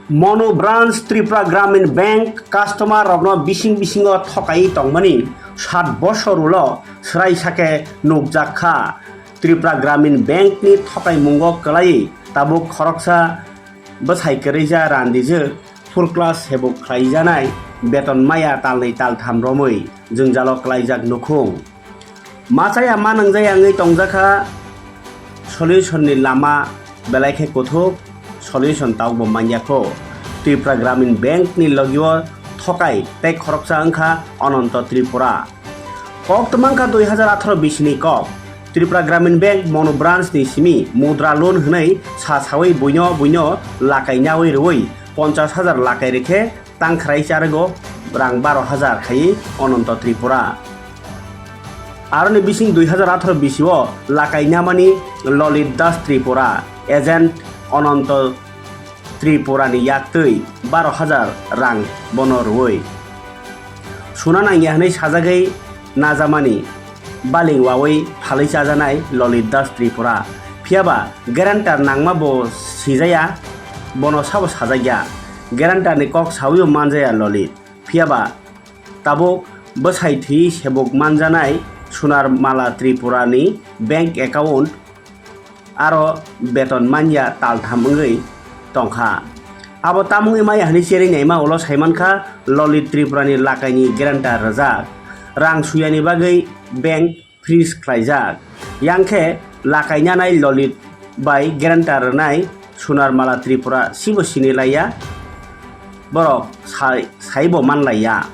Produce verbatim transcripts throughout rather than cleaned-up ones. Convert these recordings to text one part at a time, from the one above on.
Monu Branch Tripura Gramin Bank customer rokno bising bisingo thokai tongmani sat bosor ulo swrai sake nukjak kha. Tripura Gramin Bank ni thokai mungo kwlaiwi tabuk khoroksa bwsai kwrwija randijwk full class sebuk khlaijanai beton maya talnwi taltham romwi jwngjalo kwlaijak nukhung. Machaya ma nwngjaya wngwi tongjakha solution ni lama belai khe kuthuk solution tabukbo manyakho. Tripura Gramin Bank ni logio thokai tei khoroksa wngkha Ananto Tripura. Kok twmangkha dui hazar atharo bisini kok. Tripura Gramin Bank Monu Branch ni simi Mudra Loan hwnwi sa sawi buino buino lakai nawi rwui ponchas hajar lakai rikhe tangkhrai charwgo rang baro hajar khaiwi Ananto Tripura. Aroni bising dui hazar atharo bisio lakai namani Lolit Das Tripura, agent Ananto Tripurani yaktwi baro hajar rang bono rwui. Suna nangya hwnwi sajagwi najamani baling wawi phalwi chajanai Lolit Das Tripura. Phiyaba guarantor nangma bo sijaya, bono sabo sajakya. Guarantorni kok sawibo manjaya Lolit. Phiyaba tabuk bwsai thwi sebuk manjanai Sunar Mala Tripurani bank account aro beton manya taltham wngwi tongkha. Abo tamungwi maya hwnwi cherwi naima ulo saimankha Lolit Tripurani lakaini guarantor rwjak. Rang suyani bagwi bank freeze khlaijak. Yang khe lakai nanai Lolit bai guarantor rwnai Sunar Mala Tripura sibo sini laiya, borok sai, saibo manlaiya.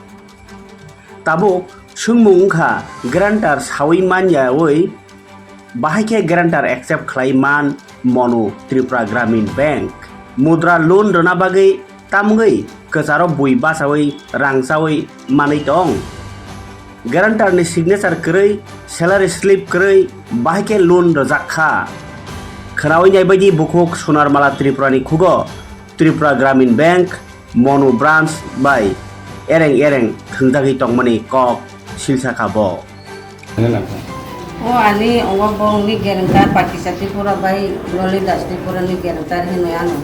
Tabuk swngmung wngkha guarantor sawi manyawi bahai khe guarantor accept khlai man Monu Tripura Gramin Bank. Mudra loan rwna bagwi tamungwi kwcharo bui bachawi rang chawi manwi tong. Guarantor ni signature kwrwi, salary slip kwrwi, bahai khe loan rwjak kha. Khwnawi nai baidi bukhuk Sunar Mala Tripura ni khugo Tripura Gramin Bank, Monu Branch bai ereng ereng thwngjagwi tongmani kok silsa kha bo. O ani omo bongni guarantor Pakisa Tripura bai Lolidas Tripura ni guarantor hinwi ano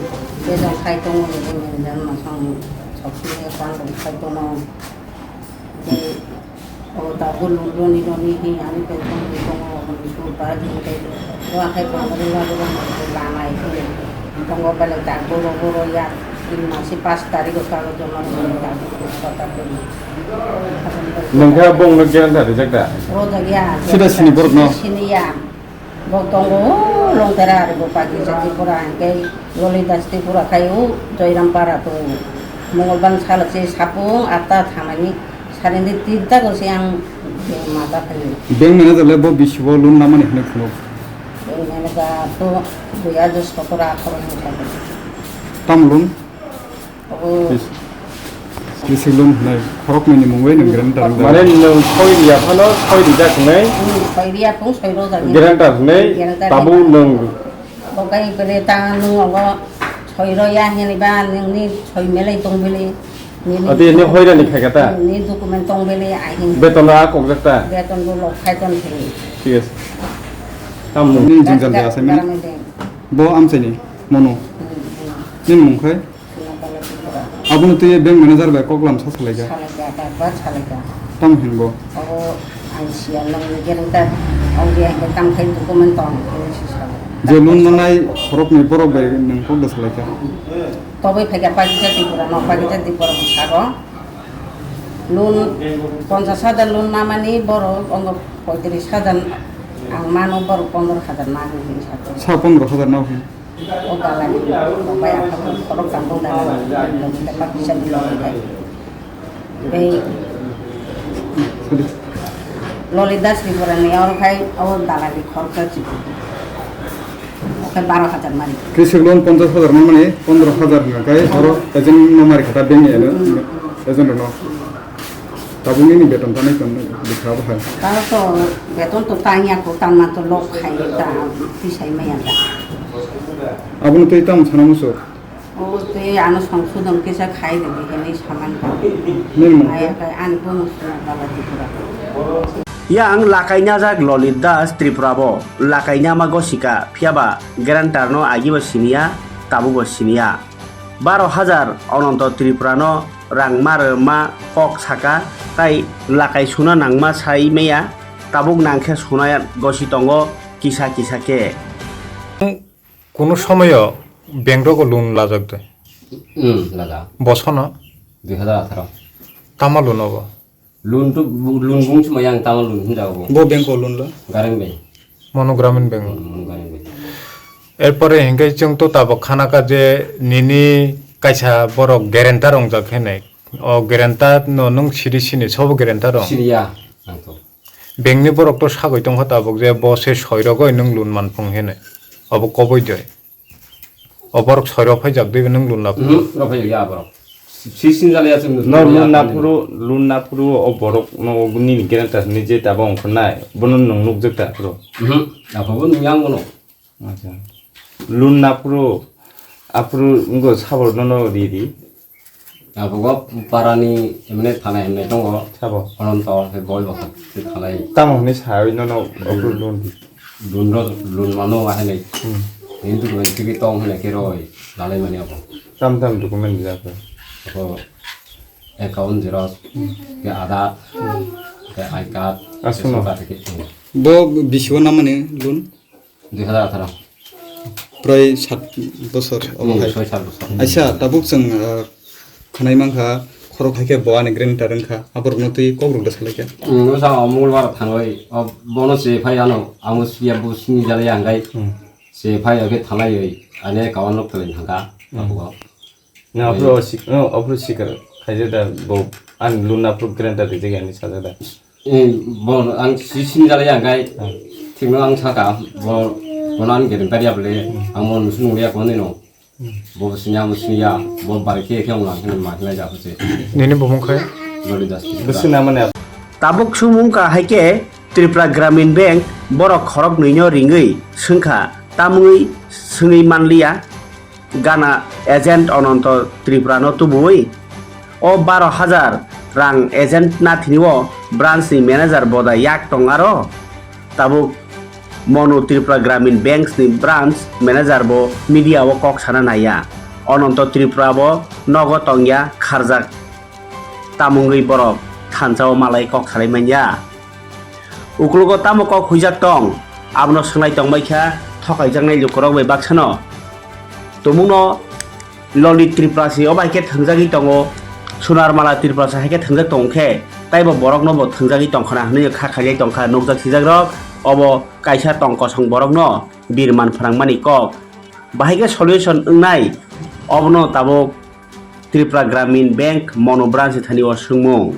bejong khai tongo ni manager masong sokti ni account khai tongo. Tei o tabuk loan roni roni hi ani pension ni tongo, hwnwi sur para di tei o akhai pangmani lama hai khe tongo belai tak boro boro ya tin masi pas tarikh o kagoj joma rwmani tabuk kota kori. Nwng khe bongno guarantor rijak da? Rojak ya. Sida sini borok no? Sini ya. Bo tongo, o Longtera ari bo Pakisa Tripura, hingke Lolidas Tripura khai o Joyram para to. Mongolbar salo se sapung atta thamani sarindi tinta ko se ang mata phai. Bank manager le bo bisi bo loan namani hwnwi phunuk. Bank manager to dui hajar sotoro atharo ni thangkha. Tam loan? Obo. Kris-, Krisi loan hwnwi khoroknwi ni mungwi nwng guarantor wngwi. Mane nwng soi riya phano soi rijak hwnwi. Hmm, soi riya phung soi rojak hwnwi. Guarantor hwnwi. Guarantor tabuk hwnwi. Nwng. Bo kai bele ta nwng obo soi roya hwnwi ba nwngni soi melai tong bele. Nini ati ni hoira ni khai kata. Ni document tong bele ai hwnwi. Beton a kokjak ta. Beton bo lok khai ton hwnwi. Thik ase. Tam nwng. Ni jwngjal ja ase mane. Bo amchaini mono. Hmm, hmm. Nini mung khai? Abono twi bank manager bai koklam sa salaikha. Salaikha, kakbar salaikha. Tamo hinbo? Obo ang siya nang ni guarantor, ang dia ke tam khai document tong, ini si salaikha. Je loan manai khoroknwi borok bai nwng kok da salaikha. Toboi phaikha Pakisa Tripura no, Pakisa Tripura bwskango. Loan ponchas hajar loan namani borok ongo poitris hajar ang mano, borok pondro hajar nang hinwi sakha. Sa pondro hajar nang hin. O dalali, o bai aphano khorok tangkung dalali, logi tei pakisa di logi tei. Tei Lolidas Tripura ni oro khai o dalali khoroksa chikon. O khai baro hajar mari. Krishak loan ponchas hajar mamani pondro hajar hwnka khai oro agent no mari kha ta bank ni ano, agent no. Tabuk nini beton tanai tong bwkha bo hai. Tamo to beton to tangya ko, tangma to lok khai ta tisai maya ta. Abono tei tamo sana muchuk? O tei ano songsodon kisa khai de de hinwi saman ta. Nini mung khe? Aya kai ani bono suna bala Tripura. Yang lakai najak Lolit Das Tripura bo lakai nama gosika, phiyaba guarantor no agi bo siniya, tabuk bo siniya. baro hajar Ononto Tripurano rang ma rwma kok saka, tai lakai suna nangma sai maya, tabuk nangkhe suna gosi tongo kisa kisa khe. Kunu somoyo bank rogo loan lajak de? Hmm, laja. Bosono? Dui hajar atharo. Tama loan obo? Loan to, loan bung chuma yang tama loan hinda obo. Bo bank o loan lo? Garang bank. Mono Gramin Bank. Hmm, Mono Gramin Bank. Erpore hinkhe chwng to tabok khanaka je nini kaisa borok guarantor wngjak hinwi. O guarantor no nwng siri sini sobo guarantor wng? Siriya, ang to. Bank ni borok to sagwi tongkha tabuk je bo se soi rogwi nwng loan manphung hinwi. Obo koboi de. O borok soi rok phaijak de nwng loan laphuru. Mhm, rok phaijak ya borok. Si, si sinjali ya chwng. No loan laphuru, loan laphuru o borok no nini guarantor ni je tabuk ongkhornai. Bono nwng nukjak ta phuru. Mhm, aphuru nwng yang bono. Acha. Loan naphuru, aphuru wngkha sabo nono ri ri. Abogo parani emne thanai hwnwi tongo. Sabo? Ononto, he boi bokha se thanai. Tamo hwnwi sawi nono aphuru loan di? Loan ro, loan mano ahai nai. Hmm. Nini document tigi tong hwnwi khe roi lalai mani abo. Tam tam document rijak khe? Abo account xerox, hmm, khe Aadhaar, hmm, khe I card, aswkno? Ration card khe, hmm. Bo bisigo namani loan? Dui hajar atharo. Prai sat bosor obo hai. Soi sat bosor. Aisa, tabuk chwng, ah, khwnai mankha, khorok hai khe bo ani guarantor wngkha, aborokno twi kok rwngda salai khe. Nwng sa Mongolbar thangwi, o bono se phai ano, amo siya bo sini jale anggai. Hmm. Se phai oke thalai oi, ane kawan lok talen thangka, hmm, tabugo. No, aphuru o sik-, no, aphuru sikar khaijak da bo, ani loan aphuru guarantor rijak ani sajak da. Eh, bo ang si-, sini jale ya, angkai, hmm, thikno ang saka, bo, bono ang guarantor ya bole, hmm, ang mo nusu nungya kono no. Hmm. Bo sinya, mo sinya, bo bar khe khe ang lang khe ma khe ja ko se. Nini bumung khai? Loli das. Bisi na mane. Tabuk sumung ka hai khe Tripura Gramin Bank borok khorok nwi no ringwi swngkha, tamungwi swngwi manliya. Gana agent Ononto Tripura no tubui o baro hajar rang agent nathini o branch ni manager boda yak tong aro tabuk Monu Tripura Gramin Banks ni branch manager bo media o kok sana naiya. Ononto Tripura bo nogo tongya kharjak tamungwi borok thansa o malai kok salai manya. Uklogo tamo kok huijak tong, abono swnglai tongbai kha thokaijaknai lukurok bai baksano. Tumungno Lolit Tripurasi o bai khe thwngjagwi tongo, Sunarmala Tripurasi hai khe thwngjak tongo khe, taibo borokno bo thwngjagwi tongkhana hwnwi kha khaijak tongkha nukjak sijakrok, obo kaisa tong kosong borokno birman phwrangmani kok. Bahai khe solution wngnai, obono tabuk Tripura Gramin Bank Mono Branch thani o swngmung.